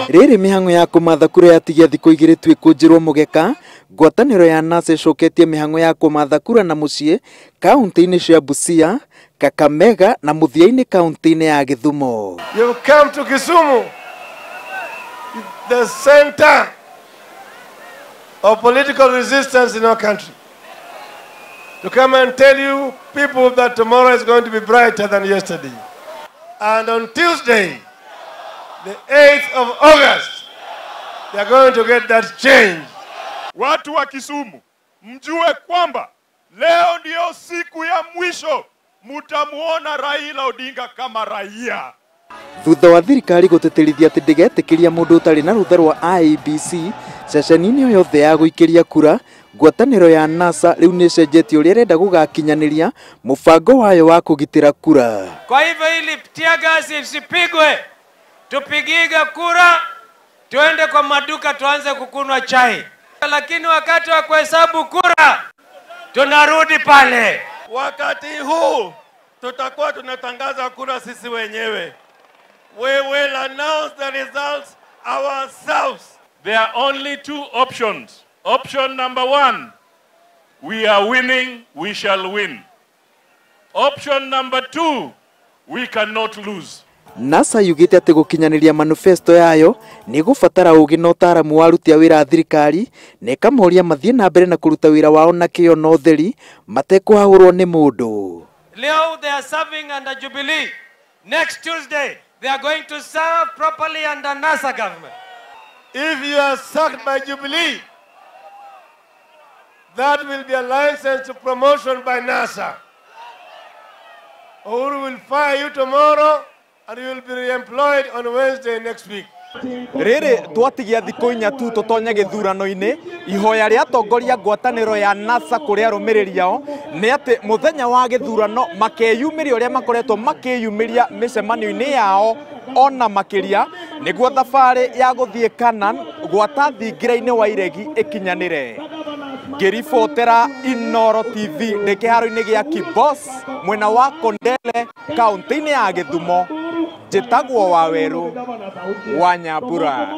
Rĩrĩ mĩhang'o ya kũmatha kura yatigia thikũ igĩrĩ tu ĩkũnjĩrwo mũgeka, ngwatanĩro ya NASA ĩcoketie mĩhang'o ya kũmatha kura na mũciĩ kaunti-inĩ cia Busia, Kakamega na mũthia-inĩ kaunti-inĩ ya Gĩthumo. You've come to Kisumu, the center of political resistance in our country, to come and tell you people that tomorrow is going to be brighter than yesterday. And on Tuesday, the 8th of August, they are going to get that change. Watu wa Kisumu, mjue kwamba leo ndio siku ya mwisho mutamuona Raila Odinga kama raia. Thutha wa thirikari gũtĩtĩrithia atĩ ndĩgetĩkĩria mũndũ ũtarĩ na rũtha rwa IEBC ceceni-inĩ o yothe ya gũikĩria kura, ngwatanĩro ya NASA rĩu nĩ ĩcenjetie ũrĩa ĩrenda gũgakinyanĩria mũbango wayo wa kũgitĩra kura. Kwa hivyo ili tear gas isipigwe, tupigige kura, tuende kwa maduka tuanze kukunwa chai. Lakini wakati wa kuhesabu kura tunarudi pale. Wakati huu tutakuwa tunatangaza kura sisi wenyewe. We will announce the results ourselves. There are only two options. Option number one, we are winning, we shall win. Option number two, we cannot lose. NASA yugĩte atĩ gũkinyanĩria manifesto yayo nĩ gũbatara ũgĩ na ũtaaramu wa aruti a wĩra a thirikari na ĩkamoria mathiĩ na mbere na kũruta wĩra wao na kĩyo na ũtheri matekũhahũrwo nĩ mũndũ. Leo they are serving under Jubilee. Next Tuesday they are going to serve properly under NASA government. If you are sacked by Jubilee, that will be a license to promotion by NASA. Uhuru will fire you tomorrow and you will be re-employed on Wednesday next week. Rĩrĩ twatigia thikũ inya tu tũtonye gĩthurano-inĩ, ihoya rĩa atongoria ngwatanĩro ya NASA kũrĩ arũmĩrĩri ao nĩ atĩ mũthenya wa gĩthurano makeyumĩria ũrĩa makoretwo makĩyumĩria mĩcemanio-inĩ yao ona makĩria nĩguo thabarĩ ya gũthiĩ Canaan gwata thingira-inĩ wa iregi ĩkinyanĩre. Ngĩribotera Inooro TV ndĩ kĩharo-inĩ gĩa Kibos mwena wa Kondele kaunti-inĩ ya Gĩthumo, njĩtagwo Wawerũ wa Nyambura.